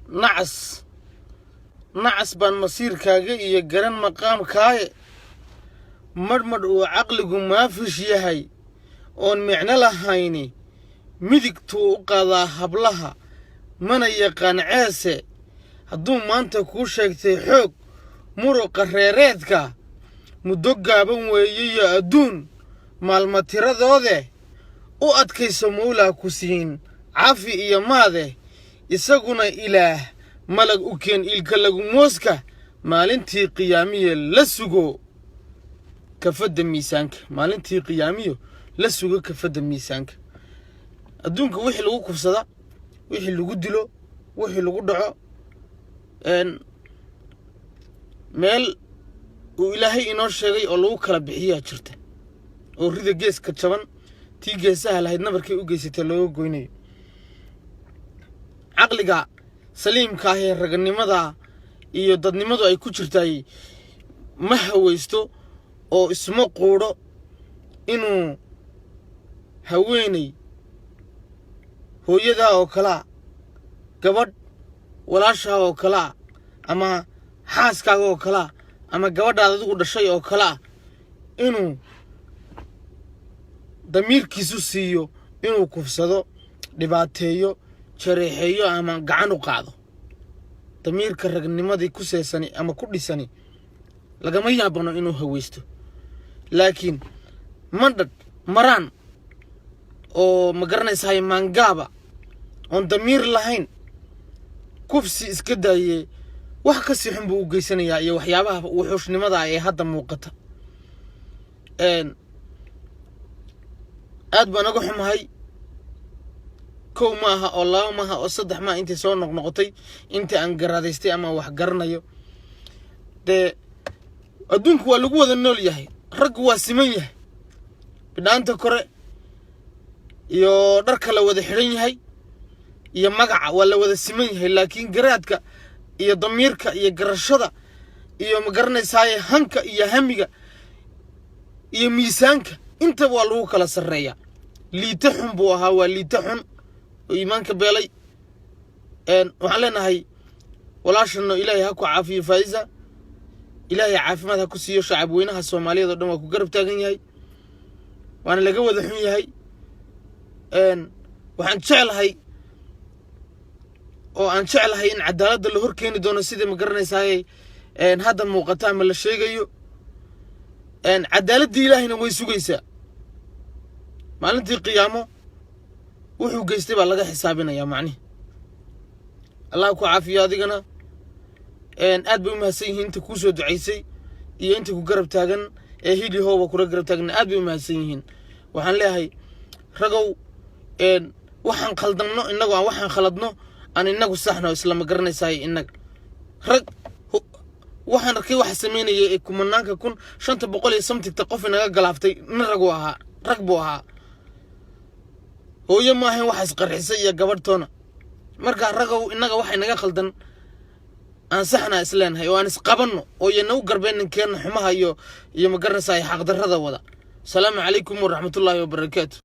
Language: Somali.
Nacas, nacas baan masiirkaaga iyo garan maqaamkaaye. Madhmadh uu caqligu maafish yahay oon micno lahayni, midigtuu u qaadaa hablaha, mana yaqaan ceese. Hadduu maanta kuu sheegtay xoog muruqa reereedka, muddo gaaban weeyeyo adduun maalma tiradoode. U adkayso, Mawlaa ku siin cafi iyo maade. Isaguna Ilaah malag u keen ilka lagu mooska maalintii qiyaamiye la sugo kafadda miisaanka. Maalintii qiyaamiyo la sugo kafadda miisaanka. Adduunka wixii lagu kufsada, wixii lagu dilo, wixii lagu dhaco, meel uu Ilaahay inoo sheegay oo lagu kala bixiyaa jirta, oo rida geeska jaban tii geesaha lahayd nabarkay u geysatay looga goynayo. Caqliga saliimka ah ee raganimada iyo dadnimadu ay ku jirtaay ma hawaysto oo isma quudho inuu haweeney hooyadaa oo kalea, gabadh walaashaa oo kalea, ama xaaskaaga oo kalea, ama gabadhaad adigu dhashay oo kalea, inuu damiirkiisu siiyo inuu kufsado, dhibaateeyo, jareexeeyo ama gacan u qaado. Damiirka ragnimadii ku seesani ama ku dhisani lagama yaabano inuu hawaysto. Laakiin mandhadh maraan oo, ma garanaysahay, maangaaba oon damiir lahayn, kufsi iska daaye, wax ka sii xun buu u geysanayaa iyo waxyaabaha wuxuushnimada ee hadda muuqata. Aad baan oga xumahay. Kow ma aha oo laba maaha oo saddex maaha intay soo noqnoqotay inta aan garaadaystay ama wax garanayo. Dee adduunku waa lagu wada nool yahay, raggu waa siman yahay, bidhaanta kore iyo dharka la wada xidhan yahay iyo magaca waa la wada siman yahay. Laakiin garaadka iyo damiirka iyo garashada iyo, ma garanaysaaye, hanka iyo hamiga iyo miisaanka intaba waa lagu kala sarreeyaa. Liite xun buu ahaa, waa liite xun oo iimaanka beelay. Waxaan leenahay walaashano, Ilaahay ha ku caafiyo. Faa'iza, Ilaahay caafimaad ha ku siiyo. Shacab weynaha Soomaaliyeed oo dhan waa ku garab taagan yahay, waana laga wada xun yahay. Waxaan jeclahay oo aan jeclahay in cadaaladda la hor keeni doono, sida, ma garanaysaaye, hadda muuqata ama la sheegayo. Cadaaladdii Ilaahayna way sugaysaa. Maalintii qiyaamo wuxuu geystay baa laga xisaabinayaa. Macnihi, Allah ku caafiyo adigana. Aad bay u mahadsan yihiin inta kuu soo ducaysay iyo inta ku garab taagan ee hili hooba kula garab taagan. Aad bay u mahadsan yihiin. Waxaan leeyahay, ragow, waxaan khaldanno innagu, aan waxaan khaladno aan inagu saxno isla, ma garanaysaay, innaga rag. Waxaan arkay waxa samaynaya ee kumanaanka kun shanta boqol iyo samtigta qof inaga galaaftay nin ragu ahaa, rag buu ahaa. Hooyo ma ahayn waxa isqarxisay iyo gabadhtoona. Marka ragow, innaga waxa inaga khaldan aan saxnaa isleenahay oo aan isqabanno oo iyana u garbeen ninkeenna xumaha iyo, ma garanaysaay, xaqdarrada wada. Asalaamu calaykum waraxmatullaahi wabarakaatu.